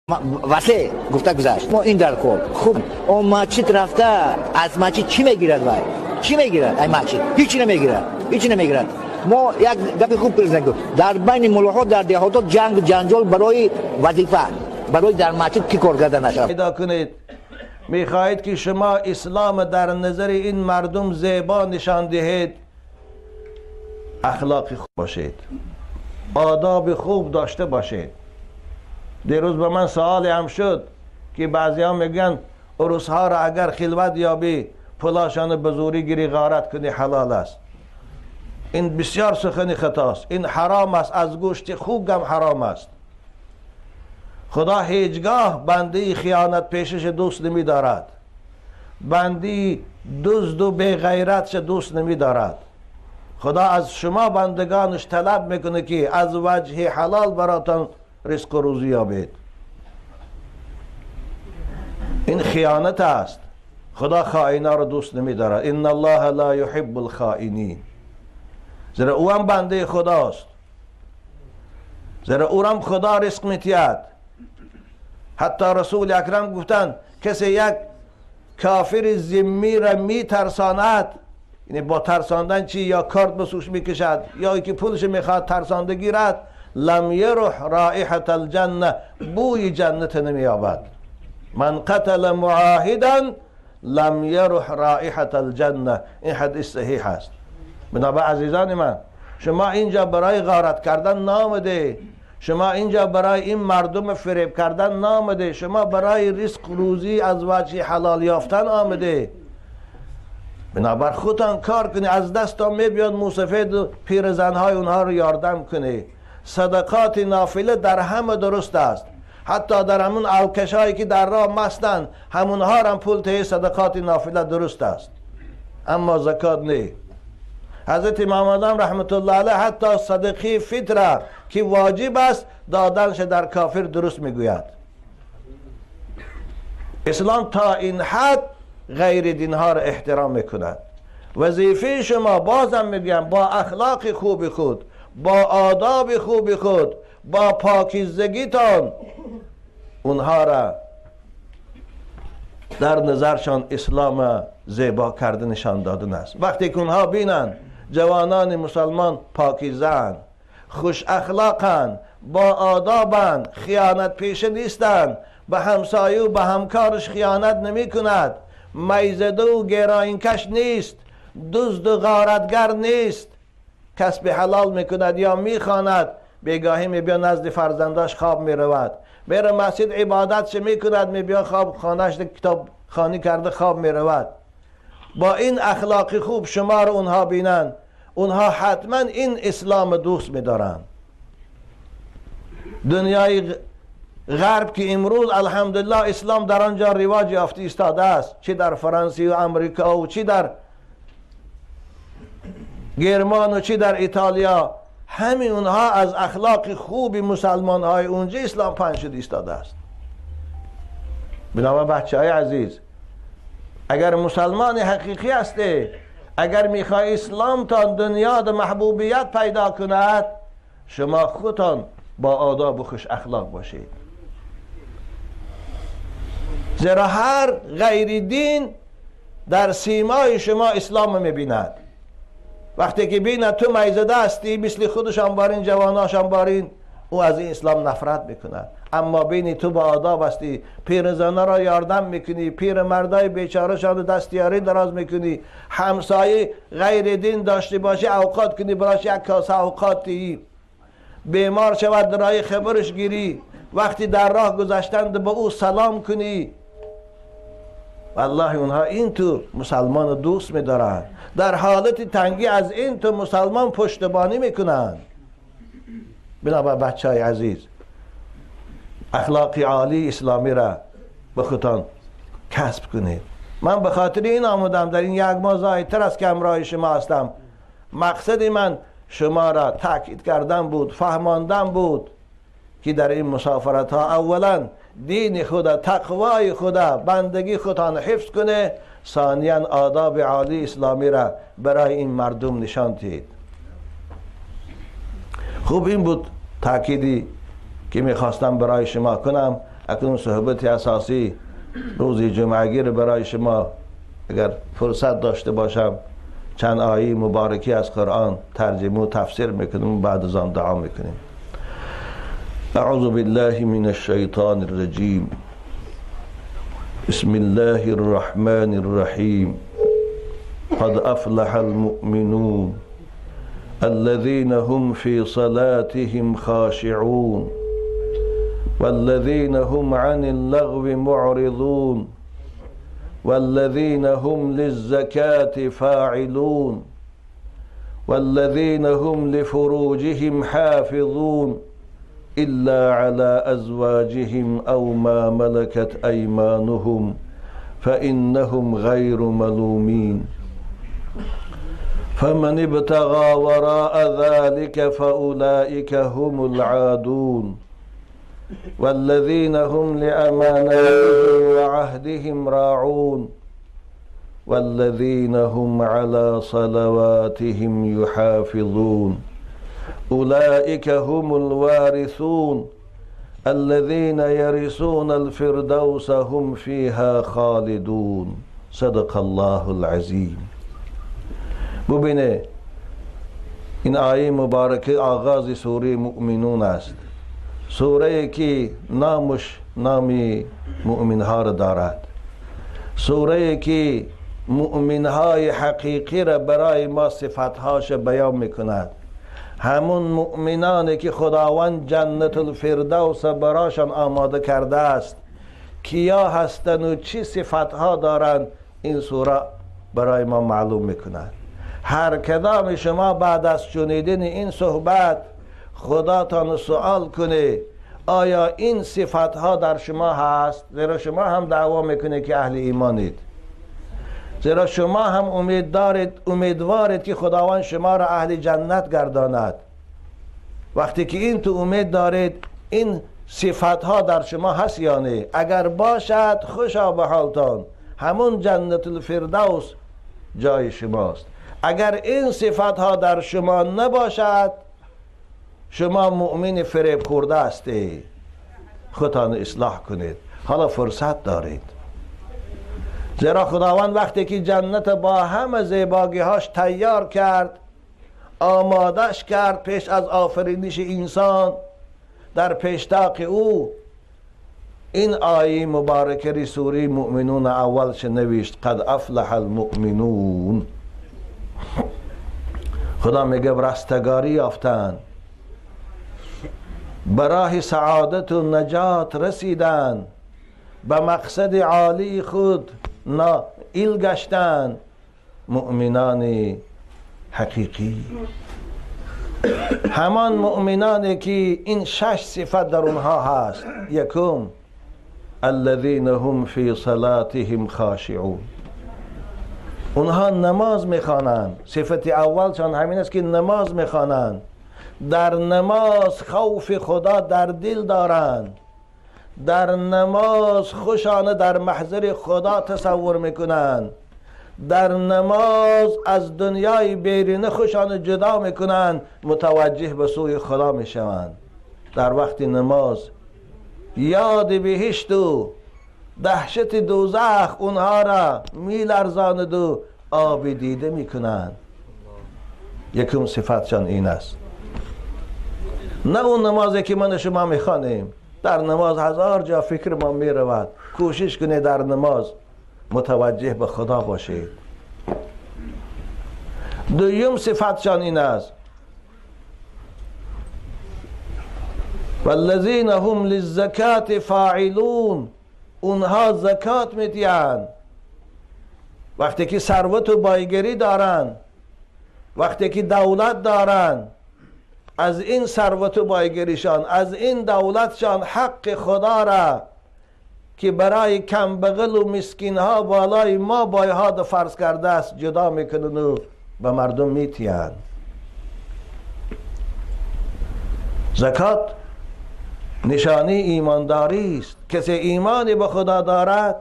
Васеъ гуфта гузашт. Мо ин дар кор хуб он масҷид рафта аз масҷид чӣ мегирад вай? Чӣ мегирад ай масҷид? Ҳеҷ намегирад, ҳеҷ намегирад. Мо як гапи хуб президент гуфт. Дар байни муллоҳо дар деҳотот ҷанг ҷанҷол барои вазифа, барои дар масҷид ки кор карда нашавад. Пайдо кунед. Мехоҳед ки шумо ислом дар назари ин мардум зебо нишон диҳед, ахлоқи хуб бошед, одоби хуб дошта бошед. Дирӯз ба ман саволе ҳам шуд ки баъзеҳо мегӯянд урусҳоро агар хилват ёбӣ пулашонро ба зӯрӣ гирӣ ғорат кунӣ ҳалол аст. Ин бисёр сухани хатост, ин ҳаром аст, аз гӯшти хук ҳам ҳаром аст. Худо ҳеҷгоҳ бандаи хиёнатпешаш дӯст намедорад, бандаи дузду беғайратш дӯст намедорад. Худо аз шумо бандагонаш талаб мекунад ки аз ваҷҳи ҳалол баротон ризқу рӯзӣ ёбед. Ин хиёнат аст. Худо хоинаро дӯст намедорад. Инна аллоҳа ла юҳиббу лхоинин. Зеро ӯ ҳам бандаи худост, зеро ӯрам худо ризқ метиҳад. Ҳатто расули акрам гуфтанд касе як кофири зиммиро метарсонад, яъне бо тарсондан чи ё корт ба сӯш мекашад ё ки пулашо мехоҳад тарсонда гирад, лам ярӯҳ роиҳата алҷанна, бӯи ҷанната намеёбад. Ман қатала муоҳидан лам ярӯҳ роиҳата алҷанна. Ин ҳадис саҳиҳ аст. Бинобар азизони ман, шумо инҷо барои ғорат кардан наомаде, шумо инҷо барои ин мардум фиреб кардан наомаде, шумо барои ризқ рӯзӣ аз ваҷҳи ҳалол ёфтан омаде. Бинобар худтон кор кунед, аз дастон мебиёд мусафеду пирзанҳои онҳоро ёрдам кунед. Садақоти нофила дар ҳама дуруст аст. Ҳатто дар ҳамун алкашҳое ки дар роҳ мастанд, ҳамунҳоро пул таҳи садақоти нофила дуруст аст, аммо закот не. Ҳазрати имом аъзам раҳматуллоҳ алайҳ ҳатто садақаи фитра ки воҷиб аст доданаш дар кофир дуруст мегӯяд. Ислом то ин ҳад ғайри динҳоро эҳтиром мекунад. Вазифаи шумо, бозам мегӯям, бо ахлоқи хуби худ, бо одоби хуби худ, бо покизагитон онҳоро дар назаршон ислом зебо карда нишон додан аст. Вақте ки онҳо бинанд ҷавонони мусалмон покизаанд, хушахлоқанд, бо одобанд, хиёнатпеша нестанд, ба ҳамсояу ба ҳамкораш хиёнат намекунад, майзаду героинкаш нест, дузду ғоратгар нест, касби ҳалол мекунад ё мехонад, бегоҳӣ мебиёд назди фарзандаш хоб меравад, меро масҷид ибодатш мекунад, мебиёд хоб хонаш китобхонӣ карда хоб меравад. Бо ин ахлоқи хуб шуморо онҳо бинанд, онҳо ҳатман ин ислом дӯст медоранд. Дунёи ғарб ки имрӯз алҳамдулиллоҳ ислом дар он ҷо ривоҷ ёфта истодааст, чӣ дар франсию амрикоу, чӣ дар герману, чӣ дар италия, ҳамин онҳо аз ахлоқи хуби мусалмонҳои онҷо ислом паҳн шуда истодааст. Бинобар бачаҳои азиз, агар мусалмони ҳақиқӣ ҳастед, агар мехоҳӣ исломтон дунёда маҳбубият пайдо кунад, шумо худтон бо одобу хушахлоқ бошед. Зеро ҳар ғайри дин дар симои шумо исломро мебинад. Вақте ки бинад ту майзада ҳастӣ, мисли худашон барин, ҷавоношон барин, ӯ аз ин ислом нафрат мекунад. Аммо бини ту бо одоб ҳастӣ, пирзанаро ёрдам мекунӣ, пирмардои бечорашонро дастиёрӣ дароз мекунӣ, ҳамсояи ғайри дин дошта бошӣ авқот кунӣ, барош як коса авқот диҳӣ, бемор шавад роҳи хабараш гирӣ, вақти дар роҳ гузаштанд ба ӯ салом кунӣ. Валлоҳи онҳо ин ту мусалмонро дӯст медоранд. Дар ҳолати тангӣ аз ин ту мусалмон пуштибонӣ мекунанд. Бинобар бачаҳои азиз, ахлоқи олии исломиро ба худтон касб кунед. Ман ба хотири ин омадам, дар ин як моҳ зоидтар аст ки ҳамроҳи шумо ҳастам. Мақсади ман шуморо таъкид кардан буд, фаҳмондан буд ки дар ин мусофиратҳо аввалан дини худа, тақвои худа, бандагии худтон ҳифз кунед, сониян одоби олии исломиро барои ин мардум нишон диҳед. Хуб, ин буд таъкиди ки мехостам барои шумо кунам. اکنون صحبت اساسی روز جمعگی رو برای شما اگر فرصت داشته باشم چند آیه مبارکی از قرآن ترجمه و تفسیر میکنیم، بعد از آن دعا میکنیم. اعوذ بالله من الشیطان الرجیم. بسم الله الرحمن الرحیم. قد افلح المؤمنون الذين هم في صلاتهم خاشعون والذين هم عن اللغو معرضون والذين هم للزكاة فاعلون والذين هم لفروجهم حافظون إلا على أزواجهم أو ما ملكت أيمانهم فإنهم غير ملومين فمن ابتغى وراء ذلك فأولئك هم العادون والذين هم لأماناتهم وعهدهم راعون والذين هم على صلواتهم يحافظون أولئك هم الوارثون الذين يرثون الفردوس هم فيها خالدون. صدق الله العظیم. ببینه این آیه مبارکه آغاز سوره مؤمنون است، سوره که نامش نامی مؤمن ها را دارد، سوره که مؤمن های حقیقی را برای ما صفتهاش بیان میکند. همون مؤمنانی که خداوند جنت الفردوس براشان آماده کرده است کیا هستند و چی صفتها دارند، این سوره برای ما معلوم میکند. هر کدام شما بعد از شنیدن این صحبت خداتان سوال کنه آیا این صفتها در شما هست؟ زیرا شما هم دعوا میکنه که اهل ایمانید، زیرا شما هم امید دارید، امیدوارید که خداوند شما را اهل جنت گرداند. وقتی که این تو امید دارید، این صفتها در شما هست یا نه؟ اگر باشد خوشا به حالتان، همون جنت الفردوس جای شماست. اگر این صفتها در شما نباشد، شما مؤمن فریب خورده هستید. خودتان اصلاح کنید، حالا فرصت دارید. زیرا خداوند وقتی که جنت با همه زیباگیهاش تیار کرد، آمادش کرد پیش از آفرینش انسان، در پیشتاق او این آیه مبارکه سوره مؤمنون اولش نوشت قد افلح المؤمنون. خدا میگه رستگاری یافتن، براه سعادت و نجات رسیدن، به مقصد عالی خود نائل گشتن، مؤمنان حقیقی. همان مؤمنانی که این شش صفت در اونها هست. یکم الذین هم فی صلاتهم خاشعون، اونها نماز میخوانند. صفت اولشان همین است که نماز میخوانند، در نماز خوف خدا در دل دارند، در نماز خوشانه در محضر خدا تصور میکنند، در نماز از دنیای بیرینه خوشانه جدا میکنند، متوجه به سوی خدا میشوند. در وقت نماز یاد بهشت و دهشت دوزخ اونها را میلرزاند و آب دیده میکنند. یکم صفتشان این است. نه اون نمازی که من شما میخوانیم، در نماز هزار جا فکر ما میرود. کوشش کنید در نماز متوجه به خدا باشید. دویم صفتشان این است والذین هم للزکاة فاعلون، اونها زکات میدین. وقتی که ثروت و بایگری دارن، وقتی که دولت دارن، از این ثروت و بایگریشان، از این دولتشان حق خدا را که برای کمبغل و مسکین ها بالای ما بایها فرض کرده است جدا میکنن و به مردم میتین. زکات نشانی ایمانداری است. کسی ایمانی به خدا دارد،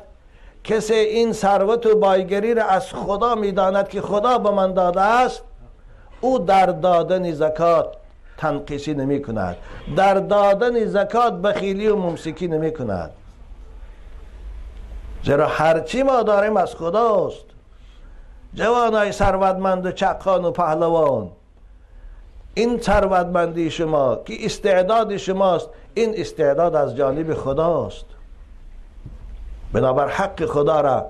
کسی این ثروت و بایگری را از خدا میداند که خدا به من داده است، او در دادن زکات تنقیصی نمی کند، در دادن زکات بخیلی و ممسکی نمی کند. زیرا هرچی ما داریم از خداست. جوانای ثروتمند و چقان و پهلوان، این ثروتمندی شما که استعداد شماست، این استعداد از جانب خداست. بنابر حق خدا را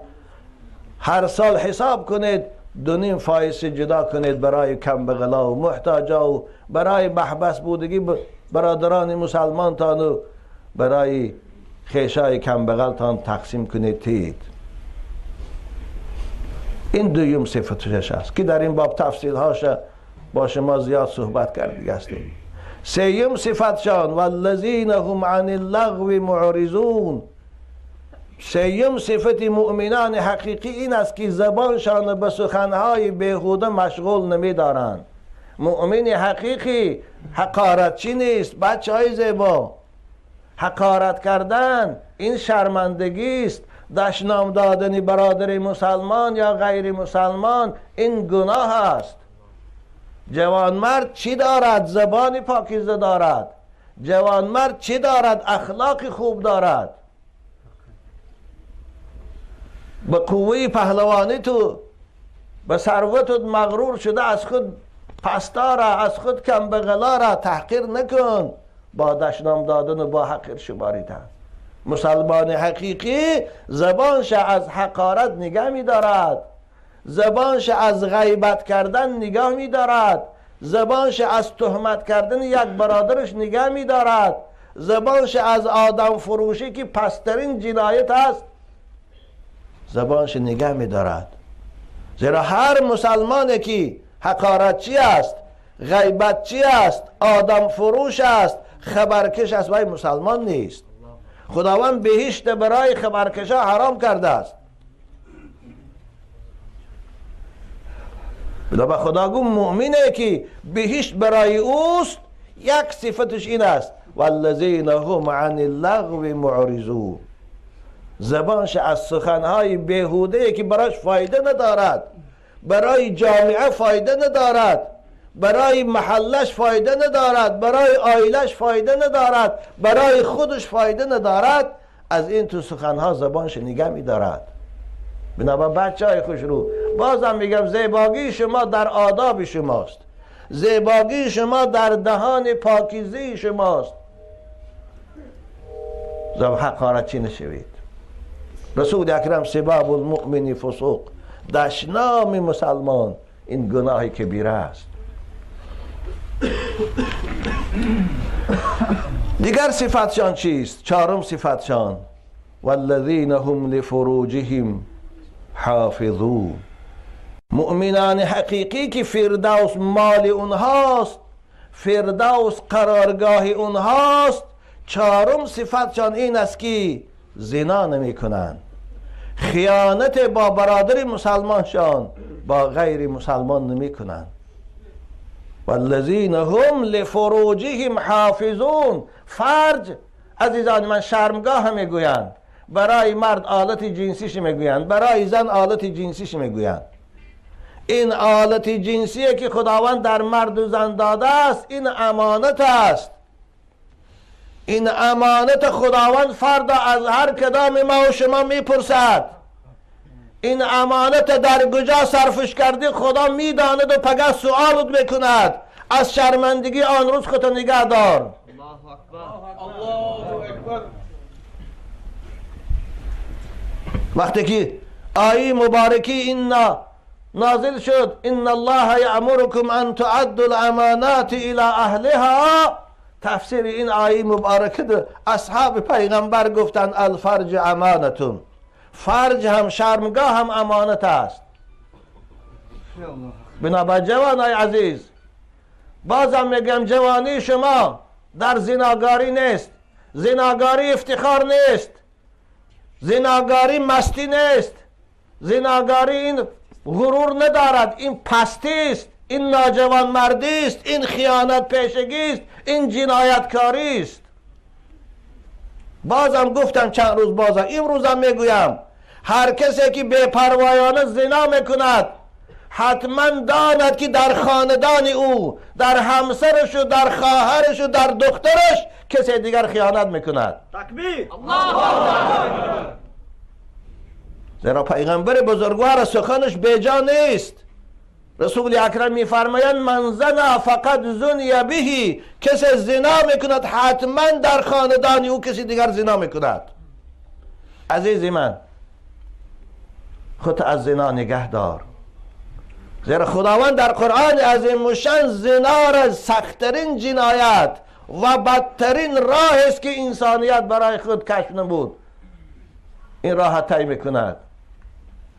هر سال حساب کنید، 2.5 فایز جدا کنید برای کم بغلا و محتاجا و برای محبس بودگی برادران مسلمان تان و برای خیشای کم بغلتان تقسیم کنید تید. این دویم صفتش است که در این باب تفصیل هاش با شما زیاد صحبت کردی هستیم. سیم صفتشان والذین هم عن اللغو معرضون. سیم صفت مؤمنان حقیقی این است که زبانشان به سخنهای بیهوده مشغول نمیدارند. مؤمن حقیقی حقارتچی نیست. بچه های زیبا، حقارت کردن این شرمندگی است. دشنام دادن برادر مسلمان یا غیر مسلمان این گناه است. جوانمرد چی دارد؟ زبان پاکیزه دارد. جوانمرد چی دارد؟ اخلاق خوب دارد. به قوه پهلوانی تو، به ثروتت مغرور شده از خود پستا را، از خود کم بغلا را تحقیر نکن با دشنام دادن و با حقیر شماریدن. مسلمان حقیقی زبانش از حقارت نگه می دارد، زبانش از غیبت کردن نگاه می دارد، زبانش از تهمت کردن یک برادرش نگه می دارد، زبانش از آدم فروشی که پسترین جنایت است زبانش نگه می دارد. زیرا هر مسلمانی که حقارتچی است، غیبتچی است، آدم فروش است، خبرکش است، وی مسلمان نیست. خداوند بهشت برای خبرکشا حرام کرده است. به خدا گو مؤمنه که بهشت برای اوست، یک صفتش این است والذین هم عن اللغو معرضون. زبانش از سخنهای بیهوده که براش فایده ندارد، برای جامعه فایده ندارد، برای محلش فایده ندارد، برای عائلش فایده ندارد، برای خودش فایده ندارد، از این تو سخنها زبانش نگه می‌دارد. بنابراین بچه های خوش رو، بازم میگم زیباگی شما در آداب شماست، زیباگی شما در دهان پاکیزه شماست. حقارت نشوید. رسول اکرم سباب المؤمن فسوق، دشنام مسلمان این گناه کبیره است. دیگر صفتشان چیست؟ چهارم صفتشان والذین هم لفروجهم حافظون. مؤمنان حقیقی که فردوس مال اونهاست، فردوس قرارگاه اونهاست، چهارم صفتشان این است که زنا نمی کنند، خیانت با برادر مسلمانشان با غیر مسلمان نمی کنند. والذین هم لفروجهم حافظون. فرج عزیزان من شرمگاه هم میگویند، برای مرد آلت جنسیش میگویند، برای زن آلت جنسیش میگویند. این آلت جنسیه که خداوند در مرد و زن داده است، این امانت است. این امانت خداوند فردا از هر کدام ما و شما میپرسد. این امانت در کجا صرفش کردی خدا میداند و پگه سوالت میکند. از شرمندگی آن روز خودت نگه دار. الله اکبر، الله اکبر. وقتی که آیه مبارکی این نازل شد، ان الله یأمرکم ان تعدوا الامانات الی اهلها، تفسیر این آیه مبارکه اصحاب پیغمبر گفتند الفرج امانتون، فرج هم شرمگاه هم امانت است. بنابر جوانای عزیز، بازم میگم جوانی شما در زناگاری نیست، زناگاری افتخار نیست، زناگاری مستی نیست، زناگاری این غرور ندارد، این پستی است، این ناجوانمردی است، این خیانت پیشگی است، این جنایتکاری است. بازم گفتم چند روز، بازم امروزم میگویم، هر کسی که بی‌پروایانه زنا میکند حتما داند که در خاندان او، در همسرش و در خواهرش و در دخترش کسی دیگر خیانت میکند. تکبیر، الله اکبر. زیرا پیغمبر بزرگوار سخنش بیجا نیست. رسول اکرم میفرمایند من زنا فقط زنی بهی، کسی زنا میکند حتما در خاندان او کسی دیگر زنا میکند. عزیز من، خود از زنا نگه دار، زیرا خداوند در قرآن عظیم الشان زنا را سختترین جنایت و بدترین راه است که انسانیت برای خود کشف نمود، این راه طی میکند.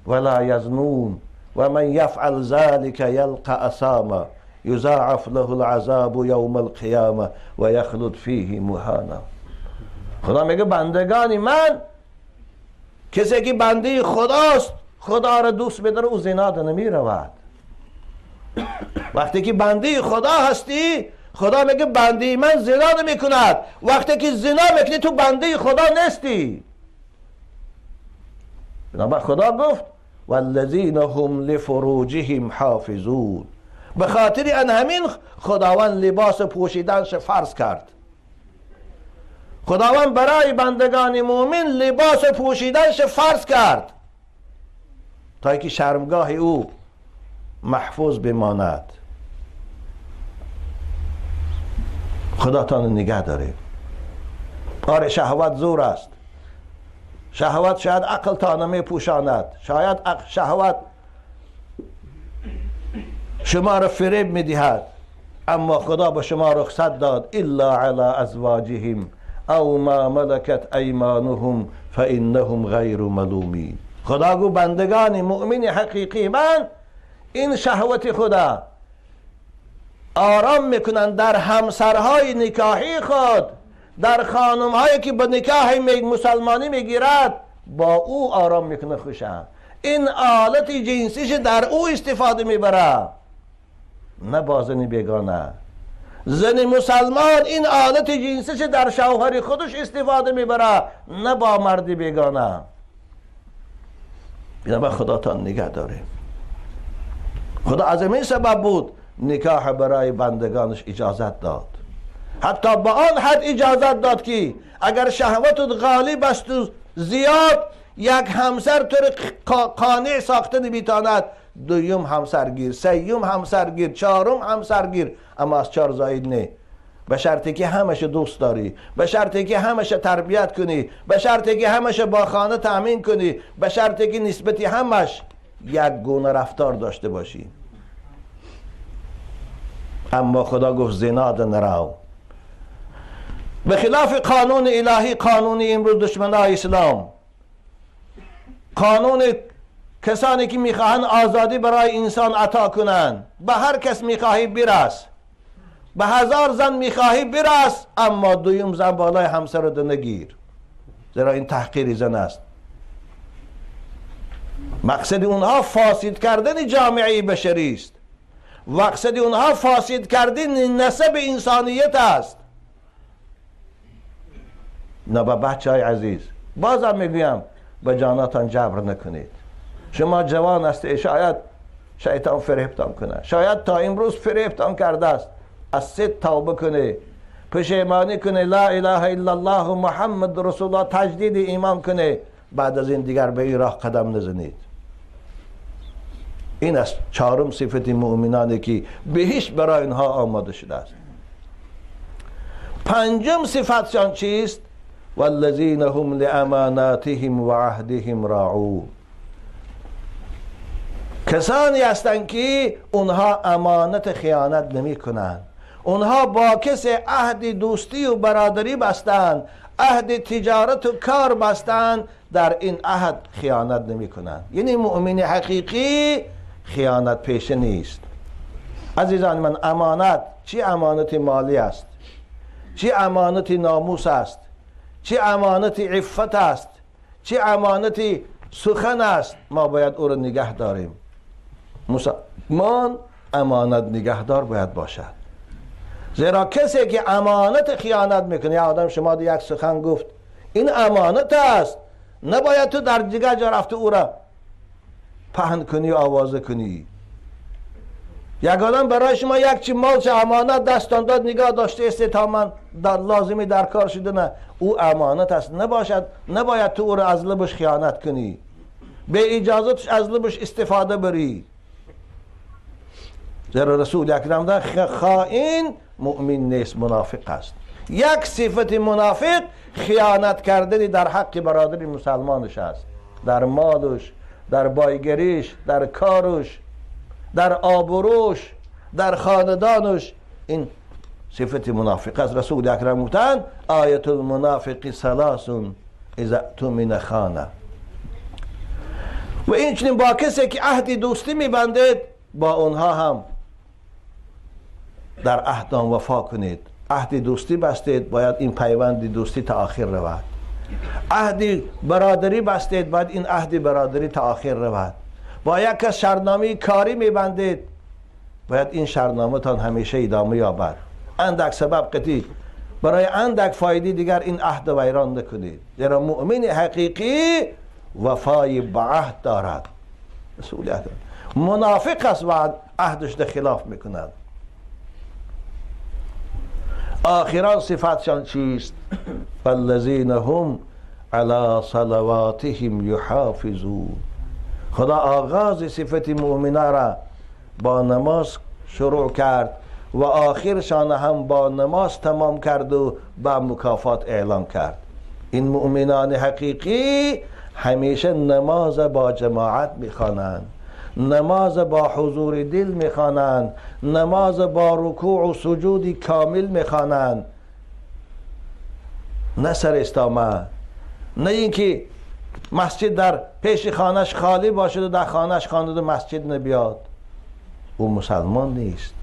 ولا یزنون و من یفعل ذلك یلقى اثاما یضاعف له العذاب یوم القیامه و یخلد فیه مهانا. خدا میگه بندگان من، کسی که بنده خداست، خدا را دوست بداره، او زنا نمی رود. وقتی که بنده خدا هستی، خدا میگه بنده من زنا نمی کند. وقتی که زنا میکنی تو بنده خدا نیستی. بنابر خدا گفت والذین هم لفروجهم حافظون. به خاطر ان همین خداوند لباس پوشیدنش فرض کرد. خداوند برای بندگان مؤمن لباس پوشیدنش فرض کرد تا اینکه شرمگاه او محفوظ بماند. خدا تان نگه داره. آره شهوت زور است، شهوت شاید عقل تا نمی پوشاند، شاید شهوت شما را فریب میدهد، اما خدا به شما رخصت داد الا علی ازواجهم او ما ملکت ایمانهم فانهم غیر ملومین. خدا گو بندگان مؤمن حقیقی من این شهوت خدا آرام میکنند در همسرهای نکاحی خود، در خانمهایی که به نکاح مسلمانی میگیرد با او آرام میکنه خوشم، این آلت جنسیش در او استفاده میبره، نه با زن بیگانه. زن مسلمان این آلت جنسیش در شوهر خودش استفاده میبره، نه با مرد بیگانه. بنابر خدا تان نگه داره. خدا از این سبب بود نکاح برای بندگانش اجازت داد، حتی به آن حد اجازت داد که اگر شهوت غالب است و زیاد، یک همسر تو را قانع ساخته نمیتواند، دویم همسرگیر، سیوم همسرگیر، چهارم همسرگیر، اما از چهار زاید نه. به شرطی که همش دوست داری، به شرطی که همش تربیت کنی، به شرطی که همش با خانه تامین کنی، به شرطی که نسبتی همش یک گونه رفتار داشته باشی. اما خدا گفت زنا نرو. به خلاف قانون الهی، قانون امروز دشمنای اسلام، قانون کسانی که میخواهند آزادی برای انسان عطا کنند، به هر کس میخواهی برس، به هزار زن میخواهی برس، اما دویم زن بالای همسر رو نگیر، زیرا این تحقیر زن است. مقصد اونها فاسد کردن جامعه بشری است، مقصد اونها فاسد کردن نسب انسانیت است. نه با بچه های عزیز، بازم میگویم به جاناتان جبر نکنید. شما جوان هستید، شاید شیطان فریبتان کنه، شاید تا امروز فریبتان کرده است. از سد توبه کنه، پشیمانی کنه، لا اله الا الله و محمد رسول الله، تجدید ایمان کنه، بعد از این دیگر به این راه قدم نزنید. این است چهارم صفت مؤمنانی که بهشت برای اینها آماده شده است. پنجم صفتشان چیست؟ والذین هم لاماناتهم وعهدهم راعون. کسانی هستند که اونها امانت خیانت نمی کنند، اونها با کسی عهد دوستی و برادری بستند، عهد تجارت و کار بستند، در این عهد خیانت نمی کنند. یعنی مؤمن حقیقی خیانت پیشه نیست. عزیزان من، امانت چی امانت مالی است، چی امانت ناموس است، چی امانت عفت است، چی امانت سخن است، ما باید او را نگه داریم. مسلمان امانت نگهدار باید باشد، زیرا کسی که امانت خیانت میکنه، یا آدم شما یک سخن گفت، این امانت است، نباید تو در دیگر جا رفته او را پهن کنی و آوازه کنی. یک آدم برای شما یک چی مال چه امانت دستان داد، نگاه داشته است تا من در لازمی در کار شده، نه، او امانت است، نباشد، نباید تو او را از لبش خیانت کنی. به اجازتش از لبش استفاده بری. زیرا رسول اکرم ده خائن مؤمن نیست، منافق است. یک صفت منافق خیانت کردن در حق برادر مسلمانش است، در مالش، در بایگریش، در کارش، در آبروش، در خاندانش. این صفت منافق است. رسول اکرم گفتند آیت المنافق ثلاث اذا اؤتمن خانه. و این چنین با کسی که عهد دوستی میبندید با اونها هم در عهدان وفا کنید. عهد دوستی بستید باید این پیوند دوستی تا آخر رود. عهد برادری بستید باید این عهد برادری تا آخر رود. با یک کس شرطنامه کاری میبندید باید این شرطنامه تان همیشه ادامه یابد. اندک سبب قطعی برای اندک فایده دیگر این عهد ویران نکنید، زیرا مؤمن حقیقی وفای به عهد دارد. مسئولیت منافق است و عهدش در خلاف میکند. آخران صفتشان چیست؟ والذین هم علی صلواتهم یحافظون. خدا آغاز صفت مؤمنان را با نماز شروع کرد و آخرشان هم با نماز تمام کرد و با مکافات اعلام کرد. این مؤمنان حقیقی همیشه نماز با جماعت میخوانند، نماز با حضور دل میخوانند، نماز با رکوع و سجود کامل میخوانند، نه سر استامه، نه اینکه مسجد در پیش خانهش خالی باشد و در خانهش خواند و مسجد نبیاد. او مسلمان نیست.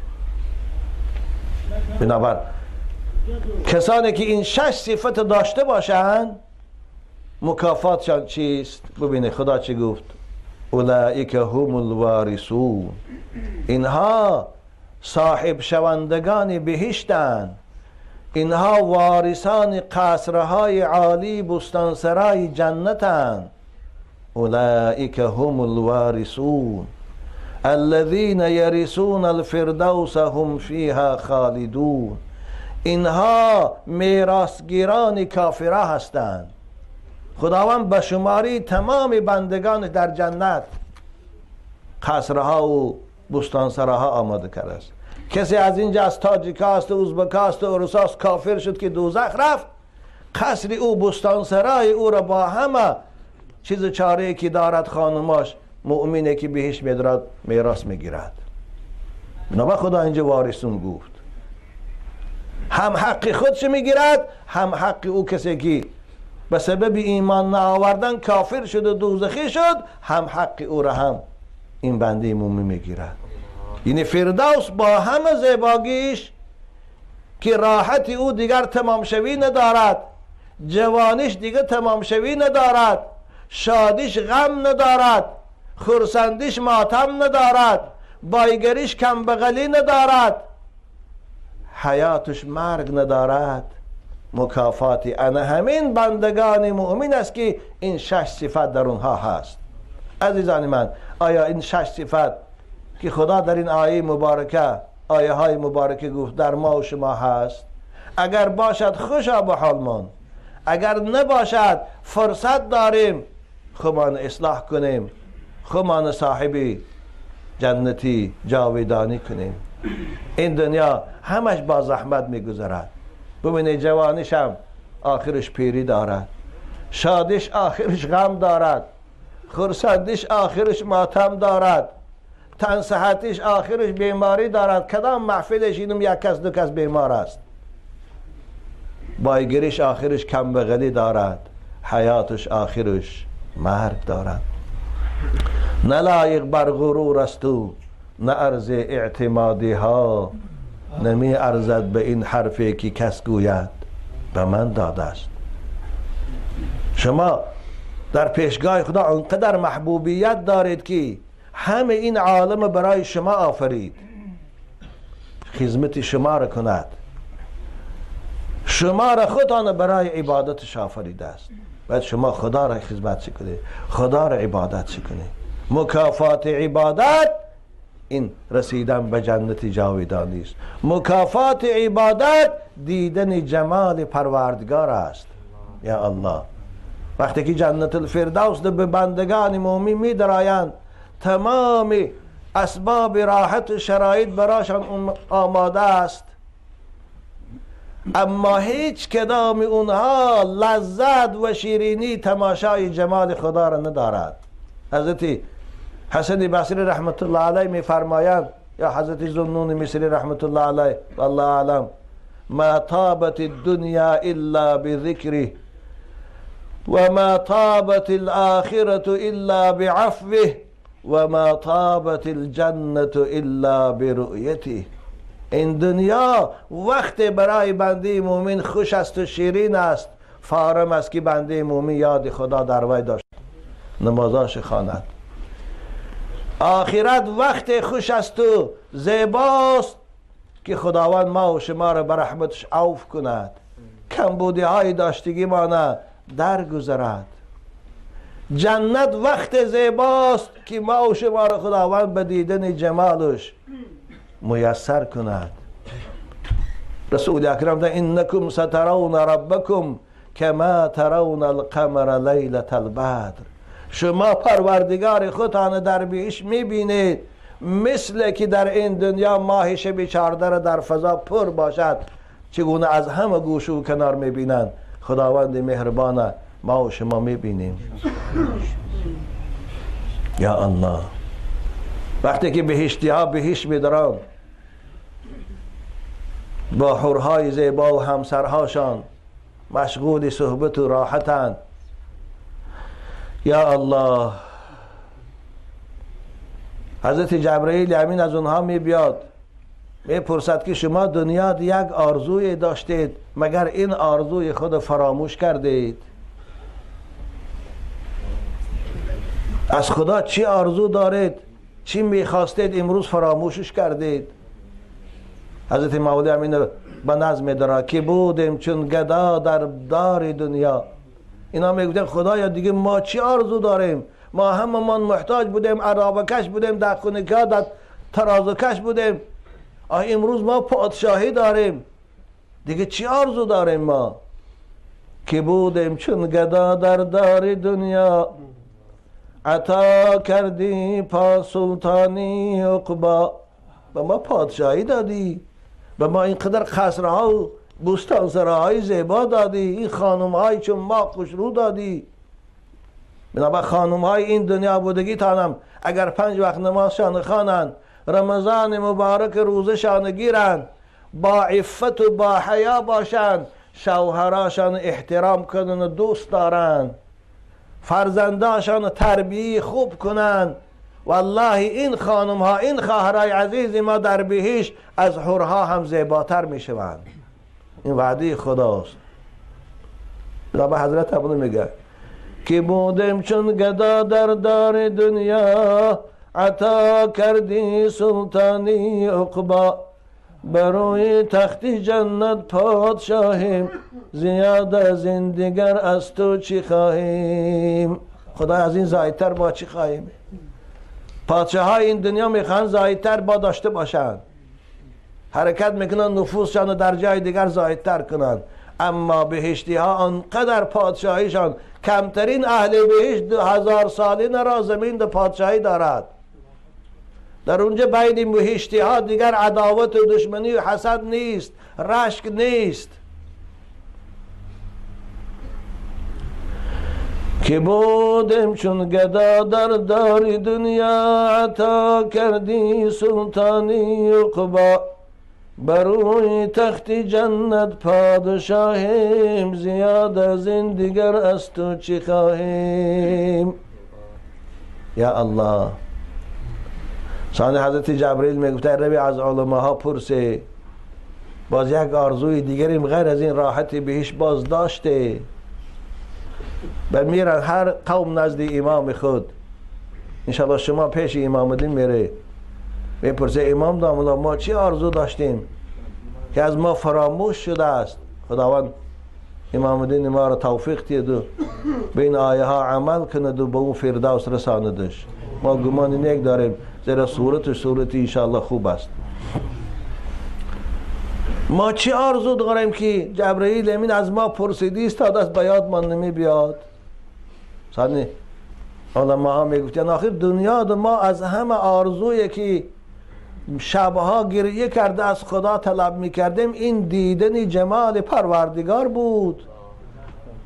بنابر کسانی که این 6 صفت داشته باشند مکافاتشان چیست؟ ببینید خدا چی گفت: اولئک هم الوارثون. اینها صاحب شوندگان بهشتند، اینها وارثان قصرهای عالی بستانسرای جنتند. اولئک هم الوارثون الذین یرثون الفردوس هم فیها خالدون. اینها میراثگیران کافرها هستند. خداوند به شماری تمام بندگان در جنت قصرها و بستانسراها آماده کرده است. کسی از اینجا از تاجیکا است، ازبکا است، روساست، کافر شد که دوزخ رفت، قصر او، بستانسرای او را با همه چیز چاره که دارد خانماش مؤمنه که بهش میدرد میراث میگیرد. بنابر خدا اینجا وارثون گفت، هم حق خودش میگیرد، هم حق او کسی که به سبب ایمان نآوردن کافر شد و دوزخی شد، هم حق او را هم این بنده مؤمن میگیرد. یعنی فردوس با همه زیباگیش که راحت او دیگر تمام شوی ندارد، جوانیش دیگر تمام شوی ندارد، شادیش غم ندارد، خرسندیش ماتم ندارد، بایگریش کمبغلی ندارد، حیاتش مرگ ندارد. مکافات انا همین بندگان مؤمن است که این 6 صفت در اونها هست. عزیزان من، آیا این 6 صفت که خدا در این آیه مبارکه، آیه های مبارکه گفت در ما و شما هست؟ اگر باشد خوشا به حالمان، اگر نباشد فرصت داریم خودمان اصلاح کنیم، خودمان صاحب جنتی جاودانی کنیم. این دنیا همش با زحمت میگذرد. ببینید جوانیش هم آخرش پیری دارد، شادیش آخرش غم دارد، خرسندیش آخرش ماتم دارد، تن صحتیش آخرش بیماری دارد. کدام محفلش اینم یک کس دو کس بیمار است. بایگریش آخرش کم بغلی دارد، حیاتش آخرش مرگ دارد. نه لایق بر غرور است و نه ارز اعتمادی ها، نمی ارزد به این حرفی که کس گوید به من داده است. شما در پیشگاه خدا انقدر محبوبیت دارید که همه این عالم برای شما آفرید، خدمت شما را کند، شما را خودتان برای عبادتش آفریده است. باید شما خدا را خدمت کنید، خدا را عبادت کنید. مکافات عبادت این رسیدن به جنت جاودانی است. مکافات عبادت دیدن جمال پروردگار است. یا الله، وقتی که جنت الفردوس به بندگان مؤمن میدرایند، تمام اسباب راحت و شرایط براشان آماده است، اما هیچ کدام اونها لذت و شیرینی تماشای جمال خدا را ندارد. حضرت حسن بصری رحمت الله علیه میفرمایند، یا حضرت ذوالنون مصری رحمت الله علیه، والله اعلم، ما طابت الدنیا الا بذکره و ما طابت الاخرة الا بعفوه و ما طابت الجنة الا برؤیته. این دنیا وقت برای بنده مومن خوش است و شیرین است، فارم است که بنده مومن یاد خدا در وی داشت، نمازاش خواند. آخرت وقت خوش است و زیباست که خداوند ما و شما را به رحمتش عفو کند، کمبودی های داشتگی ما نه درگذرد. جنت وقت زیباست که ما و شما را خداوند به دیدن جمالش میسر کند. رسول اکرم ده انکم سترون ربکم کما ترون القمر لیلة البدر. شما پروردگار خودتان در بهشت میبینید مثل که در این دنیا ماه شب 14 در فضا پر باشد، چگونه از همه گوشه و کنار میبینند. خداوند مهربان ما و شما میبینیم. یا الله، وقتی که بهشتی ها بهشت میدارند با حورهای زیبا و همسرهاشان مشغول صحبت و راحتند. یا الله، حضرت جبرئیل امین از اونها میبیاد، میپرسد که شما دنیا یک آرزوی داشتید، مگر این آرزوی خود فراموش کردید؟ از خدا چی آرزو دارید؟ چی میخواستید امروز فراموشش کردید؟ حضرت مولی امین به نظم داره که بودیم چون گدا در دار دنیا. اینا میگفتن خدایا دیگه ما چی آرزو داریم؟ ما هممان محتاج بودیم، عرابه کش بودیم، در خونکا در ترازو کش بودیم، آه امروز ما پادشاهی داریم، دیگه چی آرزو داریم ما؟ که بودیم چون گدا در دار دنیا، عطا کردی پا سلطانی عقبا. به ما پادشاهی دادی، به ما اینقدر قصرها و بوستانسراهای زیبا دادی، این خانمهایی چون ما خوشرو دادی. بنابر خانمهای این دنیا بودگی تانم اگر 5 وقت نمازشان خوانند، رمضان مبارک روزشان گیرند، با عفت و با حیا باشند، شوهراشان احترام کنند و دوست دارند، فرزنداشان تربیه خوب کنند، والله این خانم ها، این خواهرای عزیز ما در بهشت از حورها هم زیباتر میشوند. این وعده خداست. بنابر حضرت ابو میگه که بودم چون گدا در دار دنیا، عطا کردی سلطانی عقبا، بروی تخت جنت پادشاهیم، زیاد از این دیگر از تو چی خواهیم؟ خدا از این زایدتر با چی خواهیم؟ پادشاه های این دنیا میخوان زایدتر با داشته باشند، حرکت میکنن نفوذشان رو در جای دیگر زایدتر کنند. اما بهشتی ها آنقدر پادشاهیشان، کمترین اهل بهشت 2000 ساله را زمین در پادشاهی دارد. در اونجا بین بهشتی ها دیگر عداوت و دشمنی و حسد نیست، رشک نیست. که بودم چون گدا در دار دنیا، عطا کردی سلطانی عقبا، بروی تخت جنت پادشاهیم، زیاد از این دیگر از تو چی خواهیم؟ یا الله. ثانی حضرت جبرئیل میگفته روی از علماها پرسه، باز یک آرزوی دیگریم غیر از این راحت بهش باز داشته. و میرن هر قوم نزد امام خود، انشاءالله شما پیش امام الدین میره، میپرسه امام داملا ما چی آرزو داشتیم که از ما فراموش شده است؟ خداوند امام الدین ما را توفیق دید و به این آیه ها عمل کند و به اون فردوس رساندش. ما گمان نیک داریم، زیرا صورتش صورت انشاءالله خوب است. ما چی آرزو داریم که جبرئیل امین از ما پرسیدی است تا دست به یاد من نمی بیاد؟ سانی علما ها میگفتن آخر دنیا ما از همه آرزویی که شبها گریه کرده از خدا طلب میکردیم این دیدن جمال پروردگار بود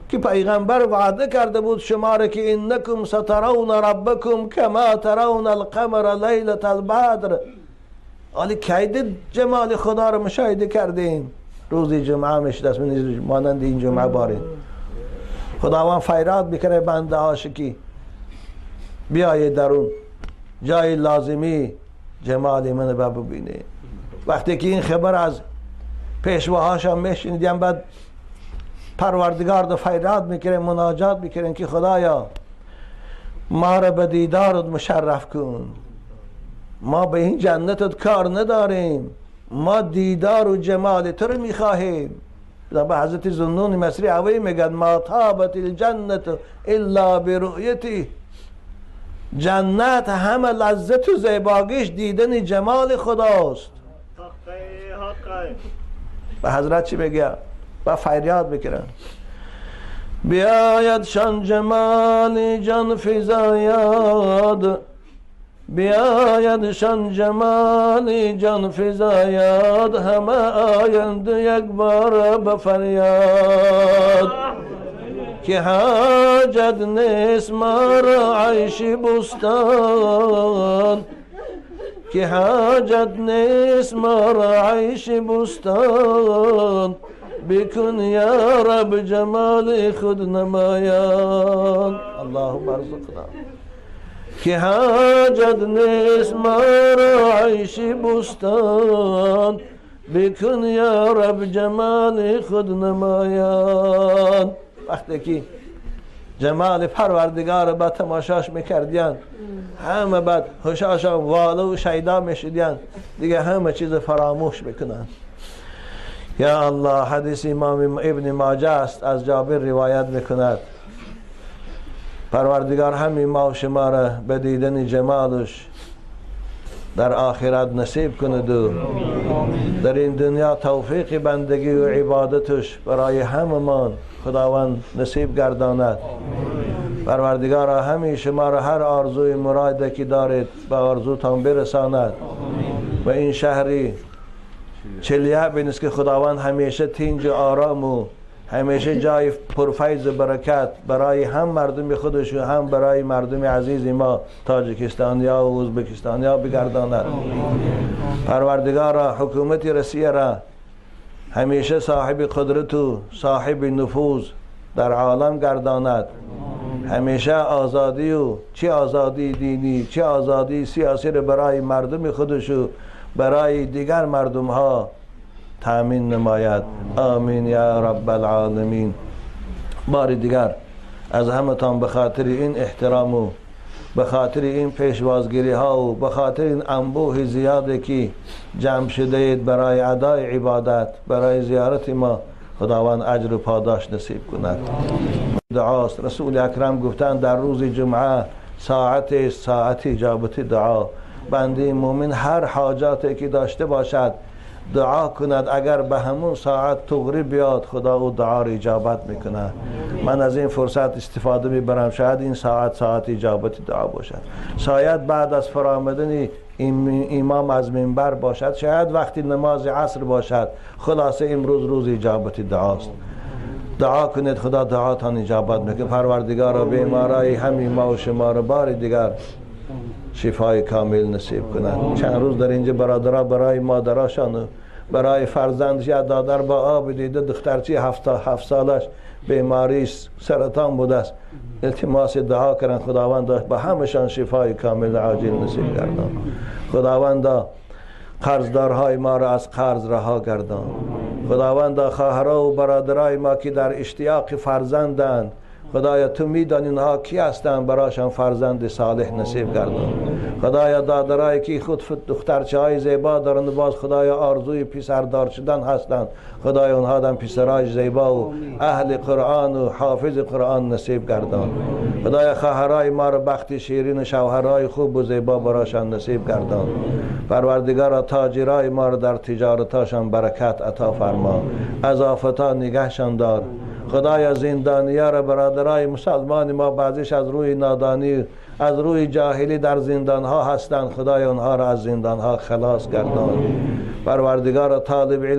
که پیغمبر وعده کرده بود شما را که انکم سترون ربکم کما ترون القمر لیلة البدر. حالی کید جمال خدا رو مشاهده کردیم. روزی جمعه میشه دست مانند این جمعه بارین خداوند فریاد میکنه بنده هاش که بیایید درون جای لازمی جمال من ببینه. وقتی که این خبر از پیشواهاش هم میشنیدیم بعد پروردگار دو فریاد میکنه مناجات میکنه که خدایا ما را به دیدارت مشرف کن، ما به این جنتت کار نداریم، ما دیدار و جمال تو رو میخواهیم. به حضرت ذوالنون مصری اوی میگن ما طابت الجنت الا برؤیتی، جنت همه لذت و زیباگیش دیدن جمال خداست. به حضرت چی میگه؟ با فریاد میکنن بیاید شان جمال جان فزاید، بیاید شان جمال جان فزاید، همه آیند یک بار به فریاد که حاجت نیست ما را عیش بستان، که حاجت نیست ما را عیش بستان، بکن یا رب جمال خود نمایان. اللهم ارزقنا. که حاجت نیست ما را عیش بستان، بکن یا رب جمال خود نمایان. وقتی که جمال پروردگار با تماشاش میکردین همه بعد هوشاشان واله و شیدا میشدین دیگه، همه چیز فراموش میکنن. یا الله. حدیث امام ابن ماجه است، از جابر روایت میکند پروردگار همین ما و شما را به دیدن جمالش در آخرت نصیب کند و در این دنیا توفیق بندگی و عبادتش برای هممان خداوند نصیب گرداند. پروردگار همین شما را هر آرزوی مراد که دارید به آرزوتان برساند. و این شهری چلیابینست که خداوند همیشه تینج و آرام و همیشه جای پرفیض و برکت برای هم مردم خودش و هم برای مردم عزیز ما تاجیکستانیا و ازبکستانیا بگرداند. پروردگارا حکومت روسیه را همیشه صاحب قدرت و صاحب نفوذ در عالم گرداند. همیشه آزادی و چه آزادی دینی چه آزادی سیاسی را برای مردم خودش و برای دیگر مردم ها تامین نماید. آمین یا رب العالمین. بار دیگر از همتان به خاطر این احترام و به خاطر این پیشوازگیری ها و به خاطر این انبوه زیاده که جمع شده اید برای ادای عبادت برای زیارت ما خداوند اجر و پاداش نصیب کند. دعاست. رسول اکرم گفتند در روز جمعه ساعت ساعت اجابت دعا. بنده مومن هر حاجاتی که داشته باشد دعا کند، اگر به همون ساعت تغری بیاد خدا او دعا را اجابت میکنه. من از این فرصت استفاده میبرم، شاید این ساعت ساعت اجابت دعا باشد، شاید بعد از فرامدن امام از منبر باشد، شاید وقتی نماز عصر باشد. خلاصه امروز روز اجابت دعاست. دعا کنید خدا دعاتان اجابت میکنه. پروردگارا بیمارای همین ما و شما را بار دیگر شفای کامل نصیب کند. چند روز در اینجا برادرها برای مادراشان برای فرزندش یا دادر با آب دیده دخترچی 7 سالش بیماری سرطان بوده است، التماس دعا کردن خداوند به همشان شفای کامل عاجل نصیب گردان. خداوند قرضدارهای ما را از قرض رها گردان. خداوند خواهرها و برادرای ما که در اشتیاق فرزندند، خدایا تو میدانی اینها کی هستند، براشان فرزند صالح نصیب گردان. خدایا دادرایی که خود دخترچه های زیبا دارند باز خدایا آرزوی پسردار شدن هستند، خدایا اونها دم پسرای زیبا و اهل قرآن و حافظ قرآن نصیب گردان. خدایا خواهرای ما را بخت شیرین و شوهرای خوب و زیبا براشان نصیب گردان. پروردگارا تاجرای ما را در تجارتاشان برکت عطا فرما، از آفتها نگهشان دار. خدایا زندانیا را برادرای مسلمان ما بعضیش از روی نادانی، از روی جاهلی در زندان ها هستند. خدایا آنها را از زندان ها خلاص گردان. پروردگار، طالب علم